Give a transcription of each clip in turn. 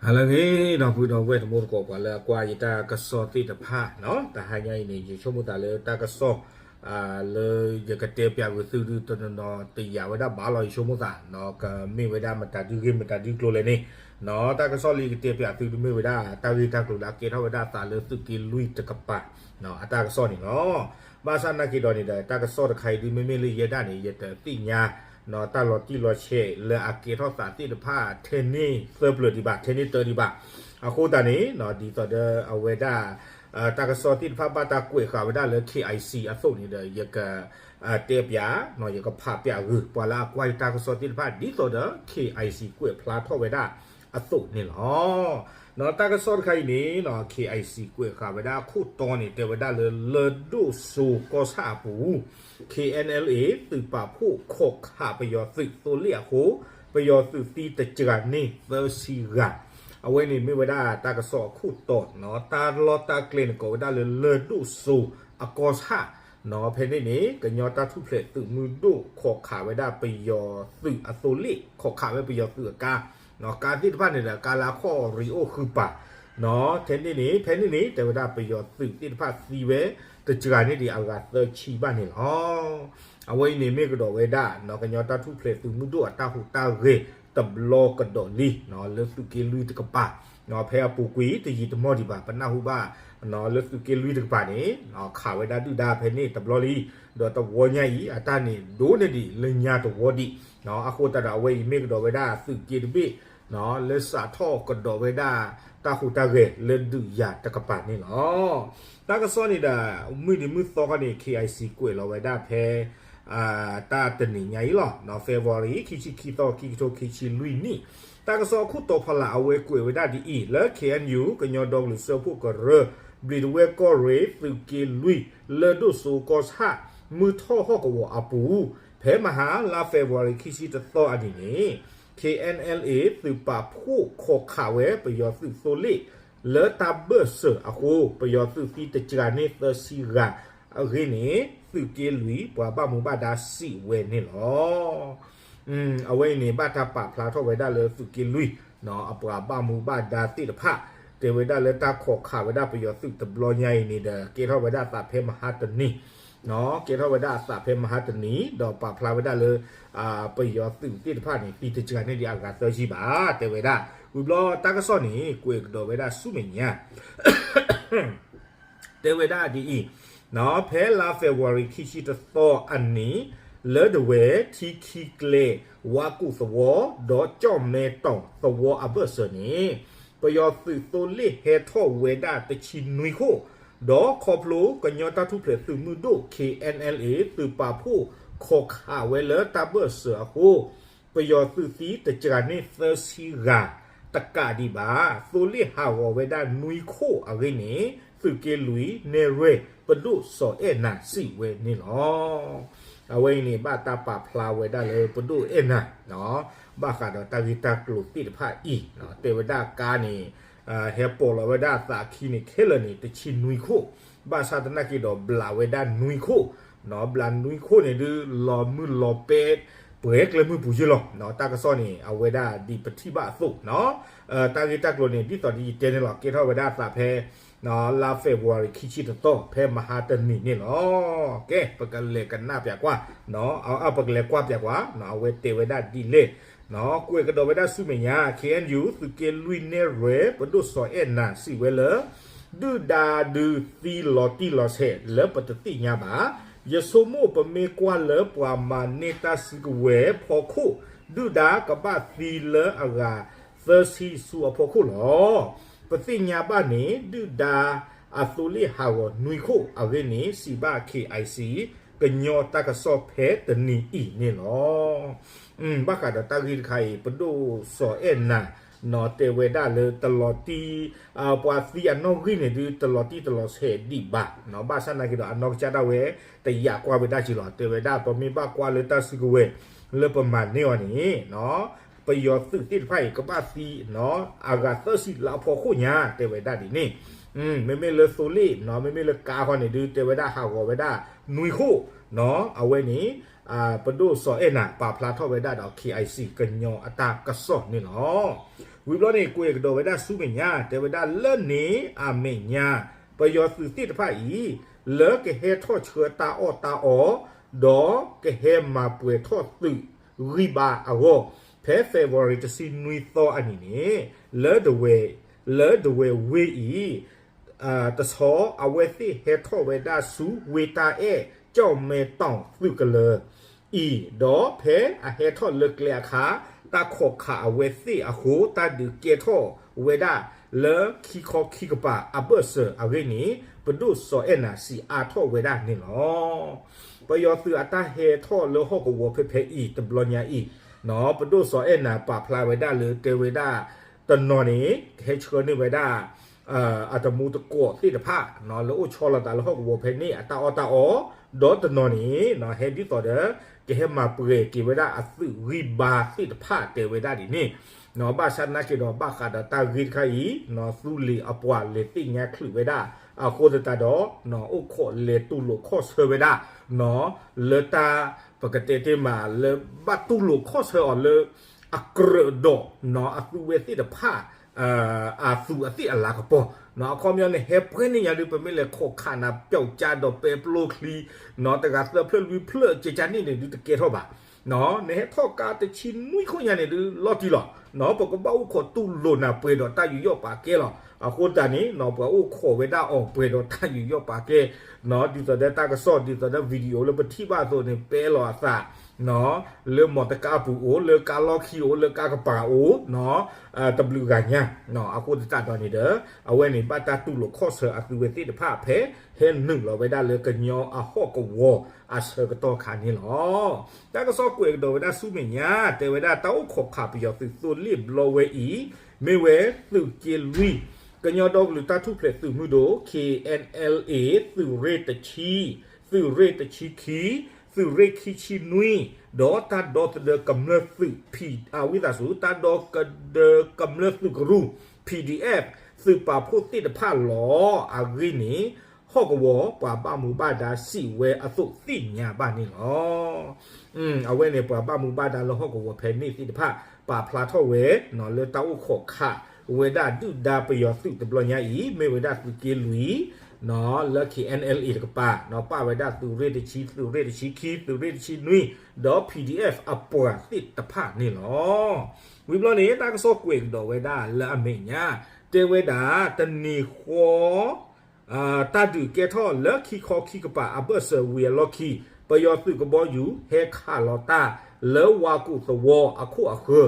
ဟါလၢအဂ့ၤ ဒီပုၢ်ဒီဝဲၢ်တံၤသကိး ပှၤလၢအကွၢ်ယတၢ်ကစီၣ်သ့ၣ်တဖၣ်နီၤ, တဟါညါအံၤန့ၣ် ယဆိကမိၣ်သးလၢတၢ်ကစီၣ် လၢယကတဲပၠးဂုာ်သုဒုးတနီၤနီၤတယာ်ဝဲဒၣ်ဘၣ်လီၤ. ယဆိကမိၣ်သးနီၤ ကမ့ၢ်ဝဲဒၣ်မတၤဒုဂ့ၢ်မတၤဒုကျိၤလဲၣ်န့ၣ်နီၤ, တၢ်ကစီၣ်လၢယကတဲပၠးသုဒုးမ့ၢ်ဝဲဒၣ် တၢ်ဂ့ၢ်တၢ်ကျိၤလၢအကဲထီၣ်ဝဲဒၣ်အသးလၢသုးက့လွံၢ်တကပၤ အတၢ်ကစီၣ်န့ၣ်လီၤ. ဘၣ်ဆၣ်နာ်က့ဒီးန့ၣ်ဒီး တၢ်ကစီၣ်တခါအံၤဒုး မ့မ့ၢ်လၢယဲဒၣ်န့ၣ် ယတသ့ၣ်ညါနီၤ တၢ်လီၤတံၢ်လီၤဆဲးလၢအကဲထီၣ်သးသ့ၣ်တဖၣ် ထဲန့ၣ်သၢပျၢၤဒံးဘၣ် ထဲန့ၣ်တၢဒံးဘၣ်. အဃိသတးန့ၣ် ဒ်သိးဒီးအဝဲဒၣ် တၢ်ကစီၣ်သ့ၣ်တဖၣ်ဘၣ်တၢ်ကွဲးဃာ်ဝဲဒၣ်လၢ KIC အသိးန့ၣ်ဒီး ယက တဲပၠး ယကဖးပၠးဂုာ် ပှၤလၢအကွၢ်ယတၢ်ကစီၣ်သ့ၣ်တဖၣ် ဒ်သိးဒီး KIC ကွဲးဖျါထီၣ်ဝဲဒၣ်အသိးန့ၣ်လီၤ. တၢ်ကစီၣ်တခါအံၤန့ၣ် KIC ကွဲးဃာ်ဝဲဒၣ်အခိၣ်တီန့ၣ် တဲဝဲဒၣ်လၢ လၢၢ်ဒိၣ်စိကီၢ်ဆၣ်အပူၤ KNLA သုးပာ်ဖှိၣ်ခိးခးပယီၤသုးသိလ့ၣ်အဃိ ပယီၤသုးသံတစှၤန့ၢ်သၢဆံဂၤ အဝဲန့ၣ်မ့ၢ်ဝဲဒၣ်တၢ်ကစီၣ်အခိၣ်တီနီၤ, တၢ်လီၢ်တၢ်ကျဲန့ၣ်ကိးဝဲဒၣ်လၢ လၢၢ်ဒိၣ်စိအကီၢ်ဆၣ်နီၤ, ဖဲန့ၣ်န့ၣ် ကညီတၢ်ထူၣ်ဖျဲးသုးမုၢ်ဒိၣ်ခိးခးဝဲဒၣ်ပယီၤသုးအသိလ့ၣ် ခိးခးဝဲပယီၤသုးအကါ, ကါသ့ၣ်တဖၣ်န့ၣ်ဒီး ကါလၢအခိၣ်ရံၤအိၣ်ဃုပၤနီၤ, ထဲန့ၣ်န့ၣ် ဖဲန့ၣ်န့ၣ် တဲဝဲဒၣ်ပယီၤသုးသ့ၣ်တဖၣ်သံဝဲ တစှၤန့ၢ်ဒံးအဂၤသၢဆံဘၣ်န့ၣ်လီၤ. အဝဲအံၤန့ၣ်မ့ၢ်ကဒီးဝဲဒၣ်နီၤ ကညီတၢ်ထူၣ်ဖျဲးသုးမုၢ်ဒိၣ်အတၢ်ဟူးတၢ်ဂဲၤတဘျီကဒီးလံနီၤ, လၢသုးက့လွံၢ်တကပၤနီၤ, ဖဲအပူၤကွံာ်တယံာ်တမီၢ်ဒံးဘၣ် ပနၢ်ဟူဘၣ်နီၤ လၢသုးက့လွံၢ်တကပၤန့ၣ် ခးဝဲဒၣ်ဒုၣ်ဒါဖဲန့ၣ်တဘျီလံ, ဒီးတဝီညါအံၤ အတၢ်န့ၣ်ဒိၣ်န့ၢ်ဒံးလၢညါတဝီဒံးနီၤ, အဃိသတးဒီးအဝဲအံၤမ့ၢ်ကဒီးဝဲဒၣ်သုးက့တဘ့ၣ်နီၤ လၢစးထီၣ်ကဒီးဝဲဒၣ်တၢ်ဟူးတၢ်ဂဲၤလၢဒုးယၤတကပၤန့ၣ်လီၤ. တၢ်ကစီၣ်န့ၣ်ဒီး မုၢ်နံၤမုၢ်သီခီန့ၣ် KIC ကွဲးလီၤဝဲဒၣ်ဖဲ တၢ်တနံၤညါအံၤလီၤနီၤ, February ခံဆံခံသီ ခံကထိခံဆံလွံၢ်နံၣ်, တၢ်ကစီၣ်အခိၣ်တီဖီလာ်အဝဲကွဲးဝဲဒၣ်ဒ်အံၤ, လၢ KNU ကညီဒီကလုာ်စၢဖှိၣ်ကရၢ ဘျံးတဝဲၢ်ကီၢ်ရ့ၣ် သုးက့လွံၢ် လၢၢ်ဒိၣ်စိကီၢ်ဆၣ် မုၢ်ထီၣ်ဟီၣ်ကဝီၤအပူၤ ဖဲမဟါလါ February ခံဆံတသီအနံၤန့ၣ် KNLA သုးပာ်ဖှိၣ်ခိးခးဝဲပယီၤသုးသိလ့ၣ် လၢတၢ်ဘၢၣ်စၢၤအဃိ ပယီၤသုးသံတစှၤန့ၢ်သၢဆံဂၤအဂ့ၢ်န့ၣ် သုးက့လွံၢ်ပှၤဘၣ်မူဘၣ်ဒါစံးဝဲန့ၣ်လီၤ. အဝဲအံၤန့ၣ် ဘၣ်တၢ်ပာ်ဖျါထီၣ်ဝဲဒၣ်လၢသုးက့လွံၢ်နီၤ အပှၤဘၣ်မူဘၣ်ဒါသ့ၣ်တဖၣ် တဲဝဲဒၣ်လၢတၢ်ခိးခးဝဲဒၣ်ပယီၤသုးတဘျီညါအံၤန့ၣ်ဒီး ကဲထီၣ်ဝဲဒၣ်အသးဖဲမဟါတနံၤနီၤ, ကဲထီၣ်ဝဲဒၣ်အသးဖဲမဟါတနံၤ ဒီးပာ်ဖျါဝဲဒၣ်လၢ ပယီၤသုးသ့ၣ်တဖၣ်န့ၣ် သံတစှၤန့ၢ်ဒံးအဂၤသၢဆံဘၣ် တဲဝဲဒၣ်. ဝံၤဘျီတၢ်ကစီၣ်န့ၣ် ကွဲးကဒီးဝဲဒၣ်ဆူမဲာ်ညါ တဲဝဲဒၣ်ဒ်အံၤ, ဖဲလါ February ခံဆံတသီအနံၤ လၢဒဝဲၢ်ထံခံကျဲ ဝါကူၣ်သဝီ ဒီးကၠီၣ်မဲတီၣ်သဝီအဘၢၣ်စၢၤန့ၣ် ပယီၤသုးသိလ့ၣ်ဟဲထီၣ်ဝဲဒၣ်တဆံနွံခိၣ်, ဒီးခီဖျိကညီတၢ်ထူၣ်ဖျဲးသုးမုၢ်ဒိၣ် KNLA သုးပာ်ဖှိၣ်ခိးခးဝဲလၢတၢ်ဘၢၣ်စၢၤအဃိ ပယီၤသုးသံတစှၤန့ၢ်သၢဆံဂၤတကးဒံးဘၣ်, သိလ့ၣ်ဟးဂီၤဝဲဒၣ်နွံခိၣ်အဂ့ၢ်န့ၣ် သုးက့လွံၢ်နဲၣ်ရွဲၣ် ပဒိၣ်စီၤအဲၣ်နၤစံးဝဲန့ၣ်လီၤ. အဝဲအံၤန့ၣ် ဘၣ်တၢ်ပာ်ဖျါဝဲဒၣ်လၢပဒိၣ်အဲၣ်နၤ ဘၣ်ဃးဒီးတၢ်ဂ့ၢ်တၢ်ကျိၤသ့ၣ်တဖၣ်အံၤ တဲဝဲဒၣ်ကါန့ၣ် ဟဲပိာ်လီၤဝဲဒၣ်အသးခံန့ၣ် ခဲလၢာ်န့ၣ် တဆံနွံခိၣ်, ဘၣ်ဆၣ်သနာ်က့ဒီးဘျးဝဲဒၣ်နွံခိၣ်, ဘျးနွံခိၣ်န့ၣ်ဒုး လီၤမုၢ်လီၤပဲ ပှဲၤကျဲမုၢ်ပူၤယ့ၢ်လီၤ. တၢ်ကစီၣ်န့ၣ် အဝဲဒၣ်ဒ်ပထံၣ်ဘၣ်အသိးနီၤ, တၢ်ဂ့ၢ်တၢ်ကျိၤန့ၣ် ဒ်သိးဒီးယတဲန့ၣ်လီၤ ကဲထီၣ်ဝဲဒၣ်အသးဖဲ လါ February ခံဆံတသီ ဖဲမဟါတနံၤန့ၣ်လီၤ. ကဲ ပကလဲၤကနၣ်ပၠးကွၢ်, ပကလဲၤကွၢ်ပၠးကွၢ် အဝဲတဲဝဲဒၣ်ဒ်လဲၣ် ကွဲးကဒီးဝဲဒၣ်ဆူမဲာ်ညါ KNU သုးက့လွံၢ်နဲၣ်ရွဲၣ် ပဒိၣ်စီၤအဲၣ်နၤစံးဝဲလၢ ဒုၣ်ဒါဒုးသံလီၤတံၢ်လီၤဆဲးလၢပတသ့ၣ်ညါဘၣ်. ယဆိကမိၣ်ပမ့ၢ်ကွၢ်လၢပှၤမၤန့ၢ်တၢ်စုကဝဲၤဖီခိၣ် ဒုၣ်ဒါကဘၣ်သံလၢအဂၤသၢဆံဆူအဖီခိၣ်လီၤ. ပသ့ၣ်ညါဘၣ်န့ၣ် ဒုၣ်ဒါအသိလ့ၣ်ဟးဂီၤနွံခိၣ်အဂ့ၢ်န့ၣ် စံးဘၣ် KIC ကညီတၢ်ကစီၣ်ဖဲတနံၤအံၤန့ၣ်လီၤ. ဘၣ်ဃးဒီးတၢ်ဂ့ၢ်တခါအံၤ ပဒိၣ်စီၤအဲၣ်နၤ တဲဝဲဒၣ်လၢတလီၤတံၢ် ပှၤသံအနီၣ်ဂံၢ်န့ၣ်ဒုး တလီၤတံၢ်တလီၤဆဲးဒံးဘၣ်, ဘၣ်ဆၣ်သနာ်က့ဒီး အနီၢ်ကစၢ်ဒၣ်ဝဲ တယာ်ကွၢ်ဝဲဒၣ်က့ၤလီၤ. တဲဝဲဒၣ် ပမ့ၢ်ဘၣ်ကွၢ်လၢတၢ်စုကဝဲၤ လၢပမၤန့ၢ်အီၤန့ၣ် ပယီၤသုးသ့ၣ်တဖၣ်အံၤ ကဘၣ်သံ အဂၤသၢဆံလၢအဖီခိၣ်ညါ တဲဝဲဒၣ်ဒ်န့ၣ်. မ့မ့ၢ်လၢသိလ့ၣ် မ့မ့ၢ်လၢကါဃီန့ၣ်ဒုး တဲဝဲဒၣ်ဟးဂီၤဝဲဒၣ်နွံခိၣ်, အဝဲန့ၣ် ပဒိၣ်စီၤအဲၣ်နၤ ပာ်ဖျါထီၣ်ဝဲဒၣ်ဒီး KIC ကညီအတၢ်ကစီၣ်န့ၣ်လီၤ. ဝံၤဘျီန့ၣ် ကွဲးကဒီးဝဲဒၣ်ဆူမဲာ်ညါ တဲဝဲဒၣ်လၢန့ၣ်အမဲာ်ညါ ပယီၤသုးသ့ၣ်တဖၣ်အံၤ လၢကဟဲထီၣ်ဆှၢတၢ်အီၣ်တၢ်အီ ဒီးကဟဲမၤပှဲၤထီၣ်သုးဂံၢ်ဘါအဂီၢ် ဖဲ February တဆံနွံသီအနံၤန့ၣ် လၢဒဝဲၢ် လၢဒဝဲၢ်ဝ့ၢ်အံၤ တဆီ အဝဲသ့ၣ်ဟဲထီၣ်ဝဲဒၣ်ဆူဝ့ၢ်တၢ်အဲၣ် ကၠီၣ်မဲတီၣ်သုးကလၢၤအံၤ ဒီးဖဲအဟဲထီၣ်လၢကျဲအခါ တၢ်ခိးခးအဝဲသ့ၣ်အဃိ တၢ်ဒုးကဲထီၣ်ဝဲဒၣ်လၢခံခီခံကပၤအဘၢၣ်စၢၤအဂ့ၢ်န့ၣ် ပဒိၣ်စီၤအဲၣ်နၤစံးအါထီၣ်ဝဲဒၣ်န့ၣ်လီၤ. ပယီၤသုးအတၢ်ဟဲထီၣ်လၢဟီၣ်ကဝီၤဖဲဖဲအံၤတဘျီညါအံၤ ပဒိၣ်စီၤအဲၣ်နၤပာ်ဖျါဝဲဒၣ်လၢတဲဝဲဒၣ် တနီၤန့ၣ် ကဟဲဆှၢန့ၢ်ဝဲဒၣ် အတမူတကိးသ့ၣ်တဖၣ် လၢအိၣ်ဆီလီၤသးလၢဟီၣ်ကဝီၤဖဲန့ၣ် အတၢ်အီၣ်တၢ်အီ, ဒီးတနီၤန့ၣ် ဟဲဒ်သိးဒီး ကဟဲမၤပှဲၤက့ၤဝဲဒၣ်အသုးဂံၢ်ဘါသ့ၣ်တဖၣ်တဲဝဲဒၣ်ဒ်န့ၣ်, ဘၣ်ဆၣ်သနာ်က့ဒီး ဘၣ်ဃးဒီးတၢ်ဂ့ၢ်တခါအံၤ သူလ့ၤအပှၤလဲၤသ့ၣ်ညါချုးဝဲဒၣ် အဃိသတးဒီး အိၣ်ခိးလဲၤတူၢ်လိာ်ခီၣ်ဆၢဝဲဒၣ် လၢတၢ် ပကတဲတ့ၢ်မးလၢဘၣ်တူၢ်လိာ်ခီၣ်ဆၢအီၤလၢ အကြၢးဒီး အသုဝဲသ့ၣ်တဖၣ် အသူးအသ့ၣ်အလၤကပီၤ, အခီပညီန့ၣ် ဟဲပှဲၤန့ၢ်ညါဒုး ပမ့ၢ်လဲၤခိးခးနၤ ပျီကၠါဒီးပဲပျိချံ တဂၤသၢဖျၢၣ်လွံၢ်ဖျၢၣ် ကကၠါန့ၣ်န့ၣ်ဒုးတကဲထီၣ်ဘၣ်, နဟဲထီၣ်ကါတဆံနွံခိၣ်ညါန့ၣ်ဒုး လီၤတံၢ်လီၤ, ပကဘၣ်အိၣ်ခိးတူၢ်လိာ်နၤပှဲၤဒီးတၢ်ယူးယီၣ်ပာ်ကဲလီၤ, အဃိသတးန့ၣ် ပှၤအိၣ်ခိးဝဲဒၣ်အီၤပှဲၤဒီးတၢ်ယူးယီၣ်ပာ်ကဲ ဒ်သိးဒီးတၢ်ကစီၣ် ဒ်သိးဒီး video လၢပထံၣ်ဘၣ်အသိးန့ၣ် ပဲလီၤအသး လၢမီတကါပူၤအိၣ် လၢကါလီၢ်ခံအိၣ် လၢကါကပၤအိၣ် တဘျုးဂၤညါ, အဃိသတးဒီးန့ၣ်ဒီး အဝဲန့ၣ်ဘၣ်တၢ်တူၢ်လိာ်ခီၣ်ဆၢအသုဝဲသ့ၣ်တဖၣ်ဖဲ ဟဲနုာ်လီၤဝဲဒၣ်လၢကညီအဟီၣ်ကဝီၤအဆၢကတီၢ်ခါန့ၣ်လီၤ. တၢ်ကစီၣ်ကွဲးကဒီးဝဲဒၣ်ဆူမဲာ်ညါ တဲဝဲဒၣ်တၢ်အိၣ်ခိးခးပယီၤသုးသိလ့ၣ်ဘျီဝဲအံၤ မ့ၢ်ဝဲသုးက့လွံၢ် ကညီဒီကလုာ်တၢ်ထူၣ်ဖျဲးသုးမုၢ်ဒိၣ် KNLA သုးရ့ၣ်တဆံ သုးရ့ၣ်တဆံခံ သုးရ့ၣ်ခံဆံနွံ ဒီးတၢ်ဒီသဒၢကမျၢၢ်သုး ဝံသးစူၤ တၢ်ဒီသဒၢကမျၢၢ်သုးကရူၢ် PDF သုးပာ်ဖှိၣ်သ့ၣ်တဖၣ်လီၤအဂ့ၢ်န့ၣ် ဟီၣ်ကဝီၤပှၤဘၣ်မူဘၣ်ဒါစံးဝဲအသိးသ့ၣ်ညါဘၣ်န့ၣ်လီၤ. အဝဲန့ၣ်ပှၤဘၣ်မူဘၣ်ဒါလၢဟီၣ်ကဝီၤဖဲန့ၣ်သ့ၣ်တဖၣ် ပာ်ဖျါထီၣ်ဝဲ လၢတၢ်အိၣ်ခိးခးဝဲဒၣ်ဒုၣ်ဒါပယီၤသုးတဘျီညါအံၤ မ့ၢ်ဝဲဒၣ်သုးက့လွံၢ် လၢ KNLA တကပၤ ပာ်ဝဲဒၣ်သုးရ့ၣ်တဆံ သုးရ့ၣ်တဆံခံ သုးရ့ၣ်တဆံနွံ ဒီး PDF အပှၤသ့ၣ်တဖၣ်န့ၣ်လီၤ. ဝံၤဘျီန့ၣ် တၢ်ကစီၣ်ကွဲးကဒီးဝဲဒၣ်လၢအမဲာ်ညါ တဲဝဲဒၣ် တနံၤဃီ တၢ်ဒုးကဲထီၣ်လၢခံခီခံကပၤအဘၢၣ်စၢၤဝံၤအလီၢ်ခံ ပယီၤသုးကဘီယူၤဟဲခးလီၤတၢ်လၢဝါကိာ်သဝီအခိၣ်အဃၢၤ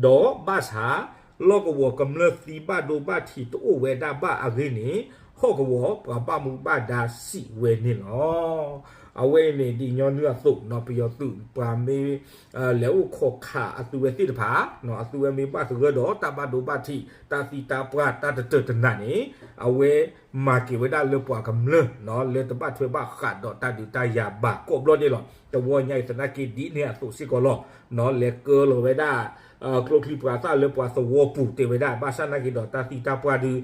ဒီးဘၣ်ဆၣ် လီၢ်ကဝီၤကမျၢၢ်သံဘၣ်ဒိဘၣ်ထံးတအိၣ်ဝဲဒၣ်ဘၣ်အဂ့ၢ်န့ၣ် ဟီၣ်ကဝီၤပှၤဘၣ်မူဘၣ်ဒါစံးဝဲန့ၣ်လီၤ. အဝဲအံၤန့ၣ် ဒ်ညီနုၢ်အသိး ပယီၤသုးပှၤမ့ၢ် လဲၤအိၣ်ခိးခးအသုဝဲသ့ၣ်တဖၣ် အသုဝဲမ့ၢ်ဘၣ်သဂၢၢ်ဒီးတၢ်ဘၣ်ဒိဘၣ်ထံး တၢ်သံတၢ်ပှၢ် တၢ်တတၢာ်တနးန့ၣ် အဝဲမၤက့ၤဝဲဒၣ်လၢပှၤကမျၢၢ် လၢတဘၣ်ထွဲဘၣ်ဃးဒီးတၢ်ဒုးတၢ်ယၤဘၣ်ကိးဘျီဒဲးလီၤ. တဝီညါအံၤသနာ်က့ဒ်န့ၣ်အသိးစ့ၢ်ကီးလီၤ. လဲၤကၢလီၤဝဲဒၣ်ကျိချံပှၤသၣ်လၢပှၤသဝီပူၤတဲဝဲဒၣ် ဘၣ်ဆၣ်သနာ်က့ဒီးတၢ်သံတၢ်ပှၢ်ဒုး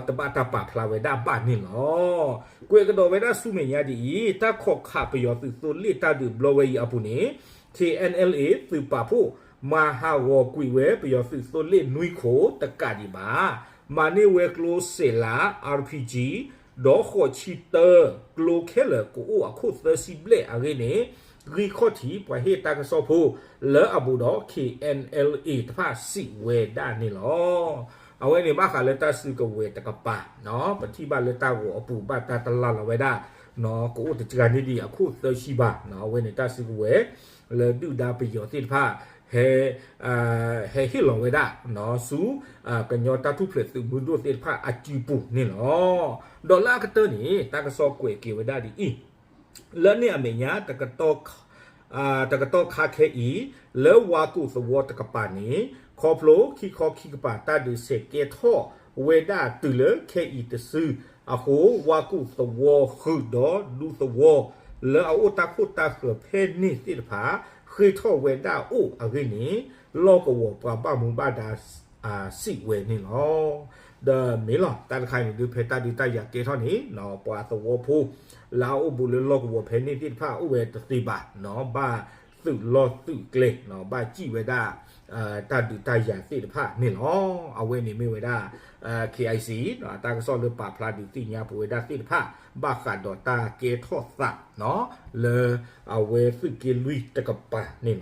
တဘၣ်တၢ်ပာ်ဖျါဝဲဒၣ်ဘၣ်န့ၣ်လီၤ. ကွဲးကဒီးဝဲဒၣ်ဆူမဲာ်ညါဒ်အံၤ တၢ်ခိးခးပယီၤသုးသိလ့ၣ်တၢ်ဒုးဘျီဝဲအံၤအပူၤန့ၣ် KNLA သုးပာ်ဖှိၣ် မၤဟးဂီၤကွံာ်ဝဲပယီၤသုးသိလ့ၣ်နွံခိၣ်တကးဒံးဘၣ်, မၤန့ၢ်ဝဲကျိစဲးလး RPG ဒီးဃိးဆံတၢ ကျိခဲလၢာ်ကအိၣ်အခိၣ်သၢဆံဘျဲၣ်အဂ့ၢ်န့ၣ် ဂံၢ်ခီၣ်ထံးပှၤဟ့ၣ်တၢ်ကစီၣ်ဖိလၢအဘူးဒီး KNLA တဖၣ်စံးဝဲဒၣ်န့ၣ်လီၤ. အဝဲန့ၣ်ဘၣ်ဃးလၢတၢ်စုကဝဲၤတကပၤ ပထံၣ်ဘၣ်လၢတၢ်ဂီၤအပူၤဘၣ်တၢ်တလါလီၤဝဲဒၣ် ကအိၣ်တစှၤန့ၢ်ဒံးအခိၣ်သၢဆံဘၣ်, အဝဲန့ၣ်တၢ်စုကဝဲၤ လၢဒုၣ်ဒါပယီၤသ့ၣ်တဖၣ် ဟဲ ဟဲဟ့ၣ်လီၤဝဲဒၣ် ဆူ ကညီတၢ်ထူၣ်ဖျဲးသုးမုၢ်ဒိၣ်သ့ၣ်တဖၣ်အစုပူၤန့ၣ်လီၤ. ဒီးလၢအကတၢၢ်န့ၣ် တၢ်ကစီၣ်ကွဲးက့ၤဝဲဒၣ်ဒ်အံၤ လၢန့ၣ်အမဲာ်ညါ တကတီၢ်ခါခဲအံၤ လၢဝါကိာ်သဝီတကပၤန့ၣ် ခီဖျိခံခီခံကပၤတၢ်ဒုးဆဲးကဲထီၣ်ဝဲဒၣ်တုၤလၢခဲအံၤတစုအဃိ ဝါကိာ်သဝီဃုာ်ဒီးဒူသဝီ လၢအအိၣ်တၢ်ခိၣ်တၢ်ဃၢၤဖဲန့ၣ်သ့ၣ်တဖၣ် ဃ့ၢ်ထီၣ်ဝဲဒၣ်အိၣ်အဂ့ၢ်န့ၣ် လီၢ်ကဝီၤပှၤဘၣ်မူဘၣ်ဒါ စံးဝဲန့ၣ်လီၤ. ဒီးမ့ၢ်လီၤ တၢ်တခါအံၤန့ၣ်ဒုး ဖဲတၢ်ဒုးတၢ်ယၤကဲထီၣ်န့ၣ် ပှၤသဝီဖိ လၢအအိၣ်ဘူးလၢလီၢ်ကဝီၤဖဲန့ၣ်သ့ၣ်တဖၣ်အိၣ်ဝဲတသ့ဘၣ်, ဘၣ် သုးလီၢ်သုးကျဲ ဘၣ်စံၣ်ဝဲဒၣ် တၢ်ဒုးတၢ်ယၤသ့ၣ်တဖၣ်န့ၣ်လီၤ. အဝဲန့ၣ်မ့ၢ်ဝဲဒၣ် K I C တၢ်ကစီၣ်လၢပာ်ဖျါဒုးသ့ၣ်ညါပဝဲဒၣ်သ့ၣ်တဖၣ် ဘၣ်ဃးဒီးတၢ်ကဲထီၣ်သး လၢအဝဲသုးက့လွံၢ်တကပၤန့ၣ်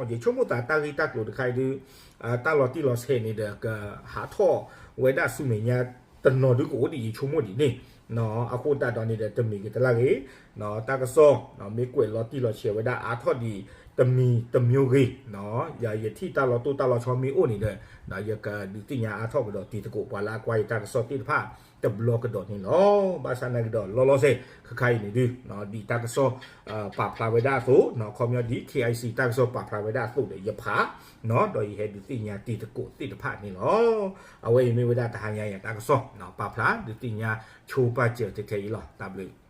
လီၤ. ယဆိကမိၣ်သးတၢ်ဂ့ၢ်တၢ်ကျိၤတခါအံၤဒုး တၢ်လီၤတံၢ်လီၤဆဲးန့ၣ်ဒီး ကဟးထီၣ်ဝဲဒၣ်ဆူမဲာ်ညါတနီၤဒုကအိၣ်ဒံး ယဆိကမိၣ်ဒ်န့ၣ် အဃိသတးဒီးန့ၣ်ဒီး တမံၤဂ့ၤတလၢ်ဂ့ၤ တၢ်ကစီၣ် မ့ၢ်ကွဲးလီၤတံၢ်လီၤဆဲးဝဲဒၣ်အါထီၣ်ဒံး တမံၤတမံၤဂ့ၤ ယထံၣ်တၢ်လီၤတိၢ်တၢ်လီၤဆီမ့ၢ်အိၣ်န့ၣ်ဒီး ယကဒုးသ့ၣ်ညါအါထီၣ်ကဒီးတံၤသကိးပှၤလၢအကွၢ်ယတၢ်ကစီၣ်သ့ၣ်တဖၣ် တဘျီကဒီးန့ၣ်လီၤ. ဘၣ်ဆၣ်နာ်က့ဒီး လီၤလီၤဆဲး ခါခါအံၤန့ၣ်ဒုး ဒ်တၢ်ကစီၣ် ပာ်ဖျါဝဲဒၣ်အသိး ခီပညီဒ် K I C တၢ်ကစီၣ်ပာ်ဖျါဝဲဒၣ်အသိးဒီး ယဖး ဒီးယဟဲဒုးသ့ၣ်ညါတံၤသကိးသ့ၣ်တဖၣ်န့ၣ်လီၤ. အဝဲအံၤမ့ၢ်ဝဲဒၣ်တဟါညါအံၤတၢ်ကစီၣ် ပာ်ဖျါဒုးသ့ၣ်ညါဆိပာ်စၢၤထဲထဲအံၤလီၤ. တၢ်ဘျုး